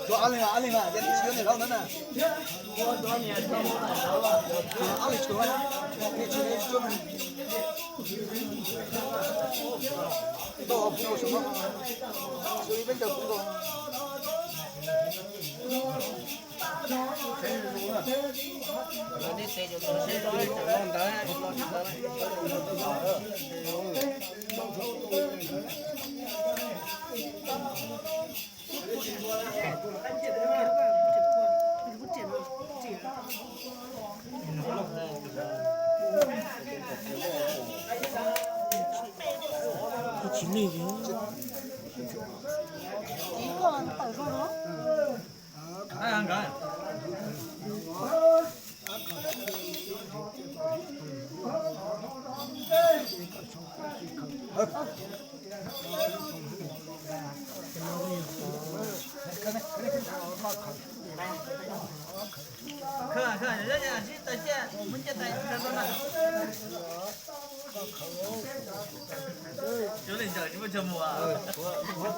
Cov ab leeg, ab leeg mas, ces nej tsis yog nej laus ntawd na. Ab leeg tsis tau, nej tsis, nej tsis tau. Tau pub rau saum no, peb ntawd pub rau.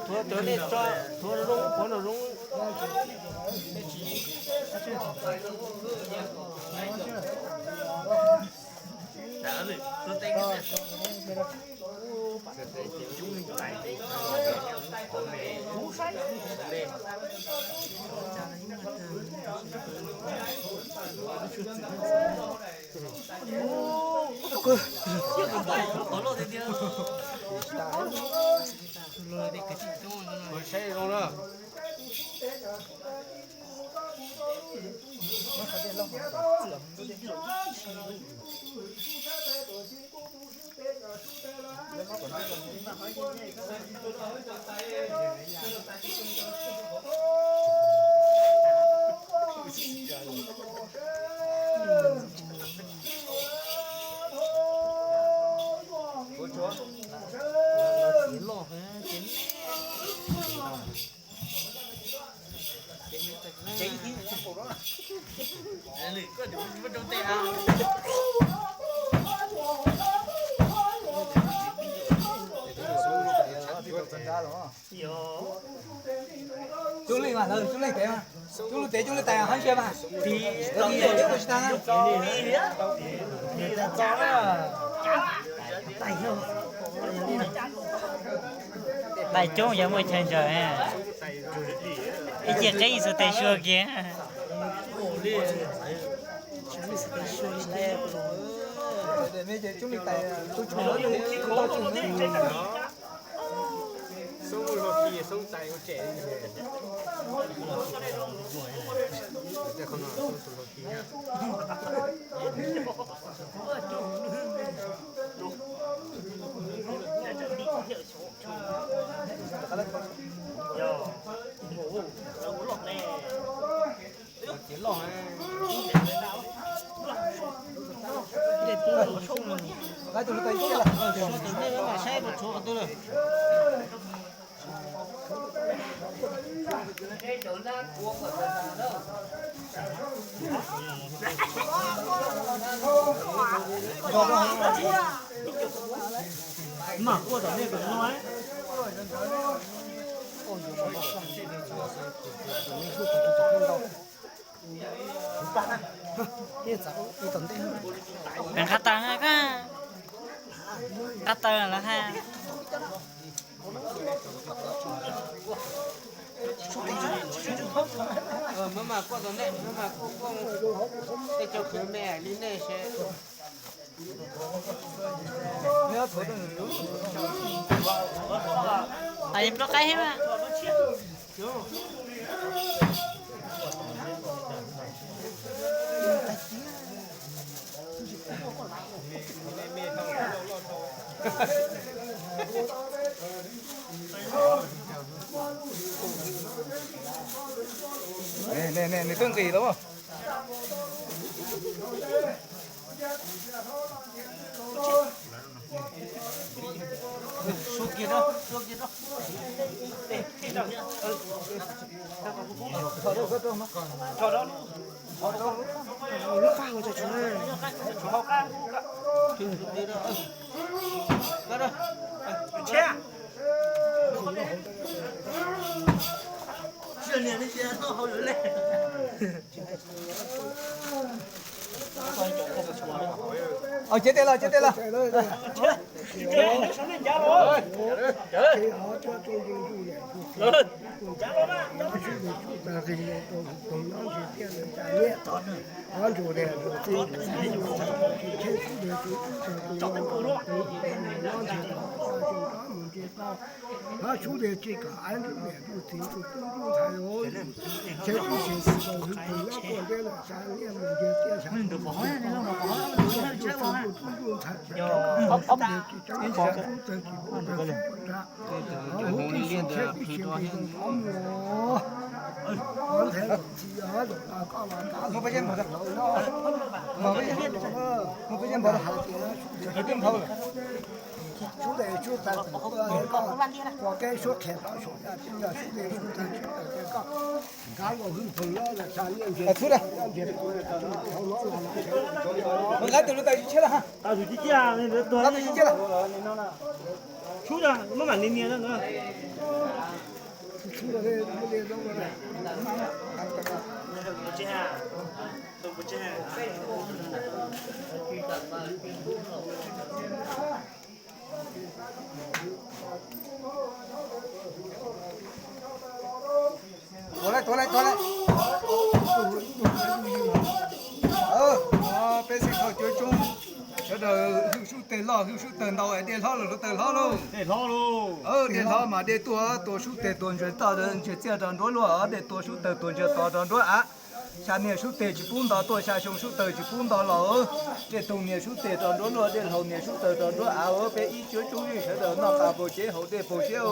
Thuav cov nej tso, thuav zoo, thuav no zoo. Saib zoo na. Coob leej mas, coob leej tes, coob leej tes, coob leej tais hab ntsia mas. Tis tau tsis tau na. Tais coob yog muaj chaw ntsaws, ib ce qeeb xuas tes sua kiag. Xoob muaj hluas khi, xoob tais ua tsem li. Tej qhov no xoob tus hluas khi na. Ces loj. Saib tus tshuav qhov twg lawm. Mas kuaj tom ntej kom no. Nqaj taw, nqaj taw los ha. Maj mam kuaj tom ntej, maj mam kuaj, kuaj tej cov khwv me li nej seb. Tais nplooj qaib thiab mas. Nws twb nqis lawm. Cev tes los, cev tes los. Nqa tus lub tais tsis tshiab lawm. Sub, maj mam li nias na. Tuav lawm, tuav lawm, tuav lawm. Peb xeem thawj cov coob, sawv daws hwj sub tes loj, hwj sub taws ntau, dej hlob los sub taws hlob lauj. Dej hlob mas dej tuaj, tuaj sub tes tuaj ntsia toj, ntsia txiaj rau nruab luaj, dej tuaj sub taws tuaj ntsia tod rau nruab av. Xya niaj sub tes tsis pub nto tuaj, xya xyoo sub taws tsis pub nto los. Dej toog niaj sub tes rau nruab luaj, dej hlau niaj sub taws rau nruab av. Peb ib cuab coob yeej sawv daws noj qab paus cev haus dej paus siab.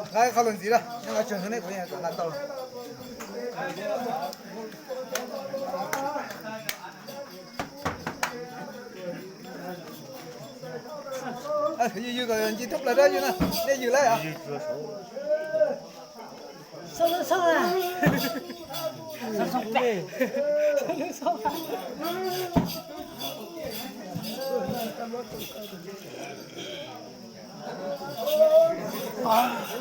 Nqa qhov lawm ntxiv na, nqa tsawg nej kuv nqa tau. Yws yws kom ncig thoob plaws dab yws na, nej yws lawm.